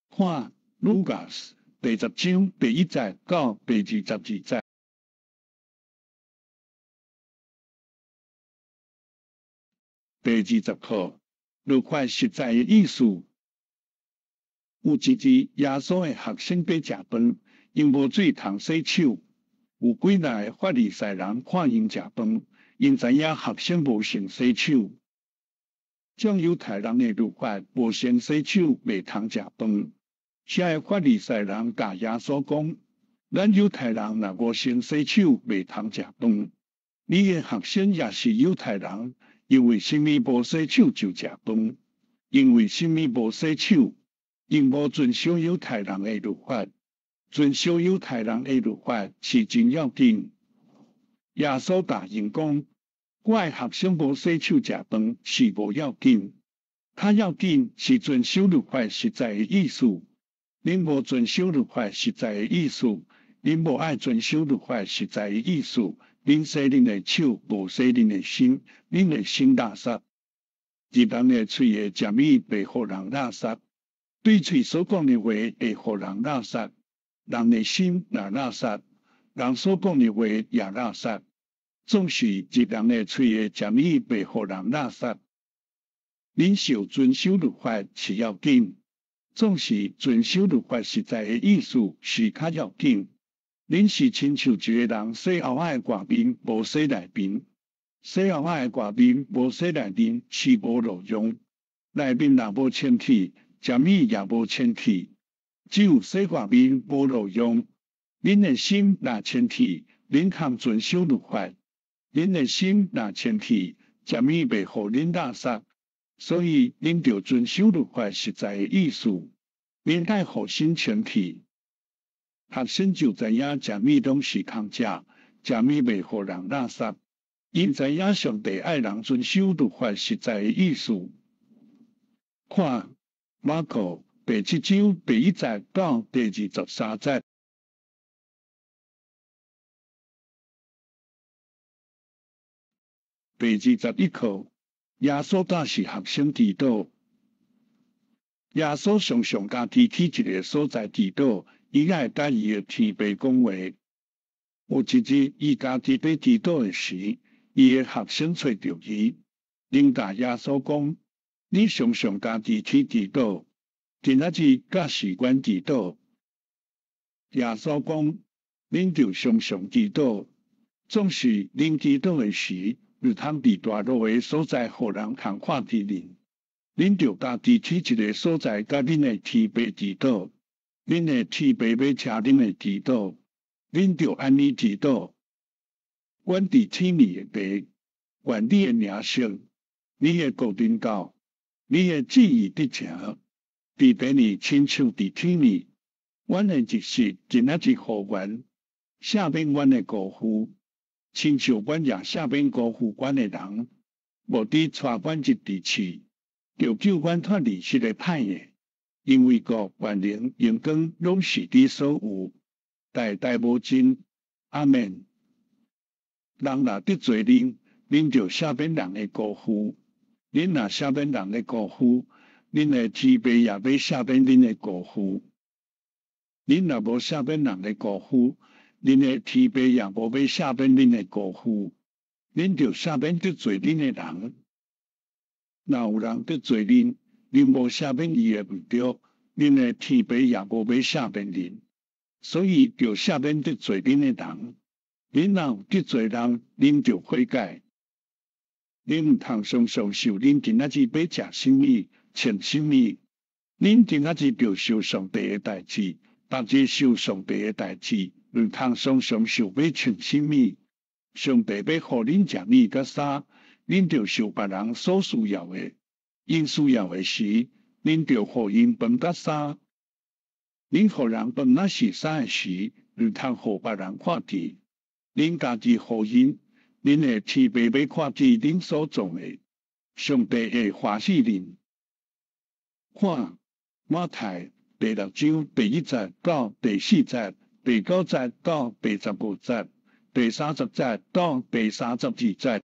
A: 看，路加斯第10章第1節到第22節。第20課，律法實在的意思。有一日，耶穌的學生欲食飯，𪜶無水通洗手。有幾若個法利賽人看𪜶食飯，𪜶知影學生無先洗手。照猶太人的律法，無先洗手袂通食飯。遐个法利賽人共耶穌講：咱猶太人若無先洗手，袂通食飯。你的學生也是猶太人，𪜶為啥物無洗手就食飯？𪜶為啥物無洗手？𪜶無遵守猶太人的律法。遵守猶太人的律法是真要緊。耶穌共𪜶講：我的學生無洗手食飯是無要緊，較要緊是遵守律法實在的意思。恁無遵守律法實在的意思，恁無愛遵守律法實在的意思，恁洗恁的手，無洗恁的心，恁的心垃圾。入人的喙的食物袂予人垃圾，對喙所講的話會予人垃圾。人的心若垃圾，人所講的話也垃圾。總是入人的喙的食物袂予人垃圾。恁受遵守律法是要緊，總是遵守律法實在的意思是較要緊。恁是親像一个人洗後仔的外面，無洗內面；洗後仔的外面，無洗內面是無路用。內面若無清氣，食物也無清氣。只有洗外面無路用。恁的心若清氣，恁通遵守律法；恁的心若清氣，食物袂予恁垃圾。所以恁著遵守律法實在的意思。恁愛予心清氣。學生就知影食物攏是通食，食物袂予人垃圾。𪜶知影上帝愛人遵守律法實在的意思。看馬可第7章第1節到第23節。第21課，耶穌教示學生祈禱。耶穌常常家己去一个所在祈禱，伊愛佮伊的天父講話。有一日，伊家己欲祈禱的時，伊的學生揣著伊，𪜶共耶穌講：你常常家己去祈禱，今仔日教示阮祈禱。耶穌講：恁著常常祈禱，總是恁祈禱的時，毋通佇大路的所在，予人通看佇恁。恁著家己去一个所在，佮恁的天父祈禱。恁的天父欲聽恁的祈禱，恁著按呢祈禱：阮佇天裡的父，願你的名聖，你的國臨到，你的旨意得成，佇地裡親像佇天裡。阮的日食今仔日予阮，赦免阮的辜負，親像阮也赦免辜負阮的人，無得帶阮入佇試，著救阮脫離彼个歹的。因為國、權能、榮光，攏是你所有，代代無盡。阿們。人若得罪恁，恁就赦免人的辜負；恁若赦免人的辜負，恁的天父也欲赦免恁的辜負。恁若無赦免人的辜負，恁的天父也無欲赦免恁的辜負。恁著赦免得罪恁的人。若有人得罪恁，恁無赦免伊的毋對，恁的天父也無欲赦免恁。所以著赦免得罪恁的人。恁若有得罪人，恁著悔改。恁毋通常常想恁今仔日欲食啥物、穿啥物。恁今仔日著想上帝的代誌，逐日想上帝的代誌，毋通常常想欲穿啥物。上帝欲予恁食物佮衫，恁著受別人所需要的。𪜶需要的時，恁著予𪜶飯佮衫。恁予人飯抑是衫的時，毋通予別人看見。恁家己予𪜶，恁的天父欲看見恁所做的，上帝會歡喜恁。看，馬太第六章第一節到第四節，第九節到第15節，第30節到第32節。